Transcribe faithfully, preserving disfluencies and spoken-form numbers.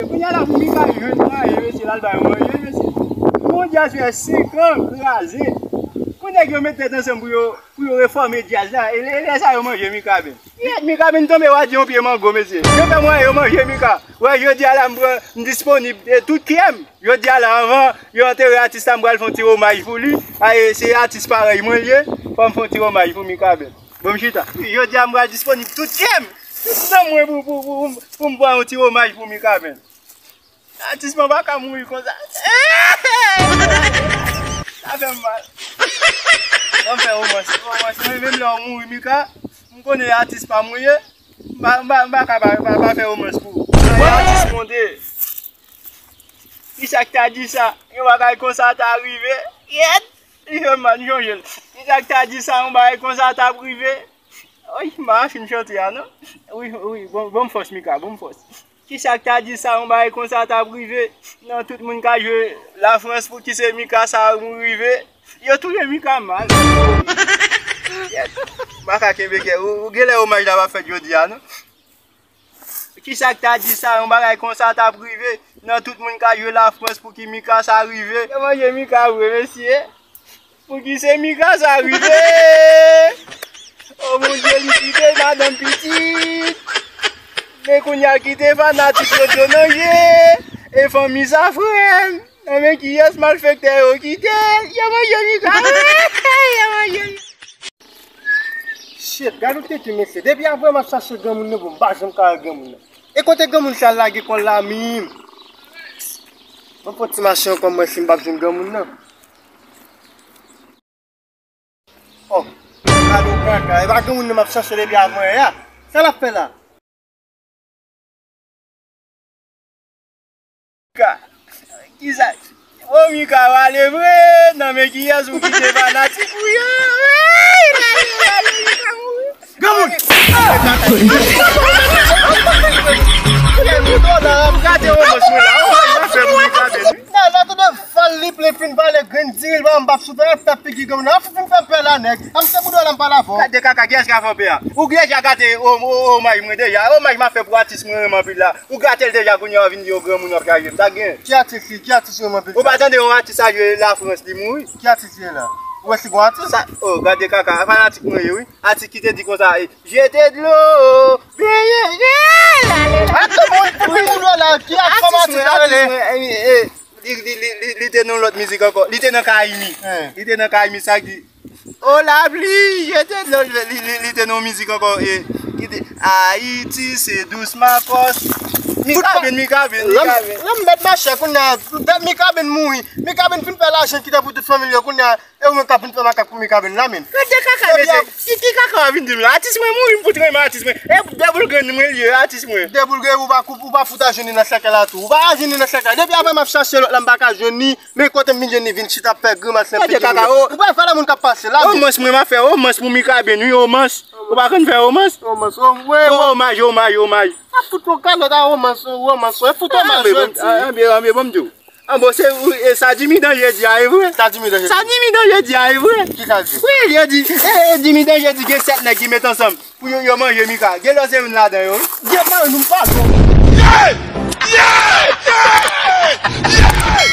Kounye a la pou Mika jwenn mwayen, mesye, l al bay yon manje, mesye. Yon djaz fè senk an kraze. Pou nèg yo met tèt ansanm pou yo, pou yo refòme djaz la, e lè, lè sa yo manje Mikaben. Yèt, Mikaben tonbe, w a di yon pye mango, mesye. Yo fè mwayen yo manje Mika. Wè, jodi a la, m pran, m disponib, e tout kè m. Jodi a la, anvan yo antere atis la, m pral fè yon ti omaj pou li. A, e se atis parèy mwen l ye, fò m fè yon ti omaj pou Mikaben. Bon, m chita. Jodi a, m pral disponib tout kè m, tout nanm mwen pou, pou, pou, pou, pou m pran yon ti omaj pou Mikaben. Atis mwen pa ka mouri konsa. Sa fè m mal. Ban m fè romans. Romans, mwen menm lè w mouri, Mika, m konnen atis pa m ou ye. M pa, m pa, m pa ka pa, pa, pa fè romans pou ou. Atis monte. Kisa k ta di sa? Yon bagay konsa ta rive? Yèt! Li fè m mal, m chonje l. Kisa k ta di sa? Yon bagay konsa ta rive? Oy, m pa fin chante a, non? Wi, wi, bon, bon fòs, Mika, bon fòs. Kisa k ta di sa, yon bagay konsa ta rive? Nan tout moun ka jwe Lafrans, pouki se Mika sa rive? Yo touye Mika mal. Yèt. M pa ka kenbe kè. Ou, ou genlè omaj la pa fèt jodi a, non? Kisa k ta di sa, yon bagay konsa ta rive? Nan tout moun ka jwe Lafrans, pouki Mika sa rive? Yo manje Mika vre, mesye. Pouki se Mika sa rive? O Bondye, li kite madanm pitit. Men kounye a kite fanatik yo dlo nan je. E fanmi sa frè m. Nan men kiyès malfektè yo kite l? Yo manje Mika. Yo manje Mika. Shit, gad yon tete mesye. Depi avè m ap chache granmoun nan, bon, m pa janm ka wè granmoun nan. E kote granmoun sa lage kò l la menm? Mwen fè ti mache ankò, m wè si m p ap jwenn granmoun nan. Oh, gade yon kaka. E pa granmoun nan m ap chache depi avanyè a. Sa l ap fè la? Mika. Kisa? Ô Mika, w ale vre? Nan men kiyès ou kite fanatik ou yo? Ay, rale, rale, Mika mouri. Granmoun! Gade yon mòso la, yon bagay mwen fè pou Mika, baby. Nan, nan, tande fal li plen fin pale grenn diri l ban m p ap soufle, ap fè figi granmoun nan. Ap fin fè pè la, nèg. Ap se pou dòla m pale avè w. Gade kaka, kiyès ki ap fè pè a? Ou deja gate o, o, omaj mwen deja. Omaj m ap fè pou atis mwen renmen anpil la. Ou gate l deja, kounye a w vin di yo granmoun w ap chaje m. Sa gen? Ki atis li? Ki atis ou renmen anpil? Ou pa tande yon atis a jwe Lafrans, li mouri? Ki atis li ye la? Ou wè si gon atis? Sa, oh, gade kaka, fanatik mwen ye, wi. Atis ki te di konsa, e, jete dlo, benyen, je, la, la, la. Atis mwen, pou dòla, ki atis sa rele? Atis mwen, e, e, li, li, li, li, li te nan lòt mizik ankò. Li te nan Kayimi. Li te nan Kayimi, sa k di, o lapli, jete dlo, li, li, li te nan yon mizik ankò, e, ki te, Ayiti, se dous makòs. Mikaben, Mikaben, Mikaben. Lè m mèt mache kounye a, Mikaben mouri. Mikaben fin fè lajan kite pou tout fanmi l yo kounye a. E ou menm k ap vin fè makak pou Mikaben la, menm. Gade kaka, mesye. Ki, ki kaka w ap vin di m la? Atis mwen mouri, m fout renmen atis mwen. E deboul grenn mwen li ye, atis mwen. Deboul grenn, ou pa, ou pa fout ajouni nan sèkèy la tou. Ou pa ajouni nan sèkèy la. Depi avè m ap chache lòt la, m pa ka jwenn li. Men kote m vin jwenn li, vin chita ap fè grimas nan figi moun. Ou pa fè la moun k ap pase la. Omans mwen m ap fè, omans pou Mikaben, wi, omans. Ou pa konn fè omans? Omans, o, wi. Omaj, omaj, omaj. A fout yon kalòt a omans, omans, e fout omaj jodi. Anbye, anbye, bon, m di w. An bon, se, e sa Jimmy Danje di a, e vre? Sa Jimmy Danje di. Sa Jimmy Danje di a, e vre? Ki sa l di? Wi, li di, e, e Jimmy Danje di gen sèt nèg ki met ansanm pou yo, yo manje Mika. Gen lè se youn ladan yo, wi. Gen pa nou pa bon. Yeah! Yeah! Yeah! Yeah!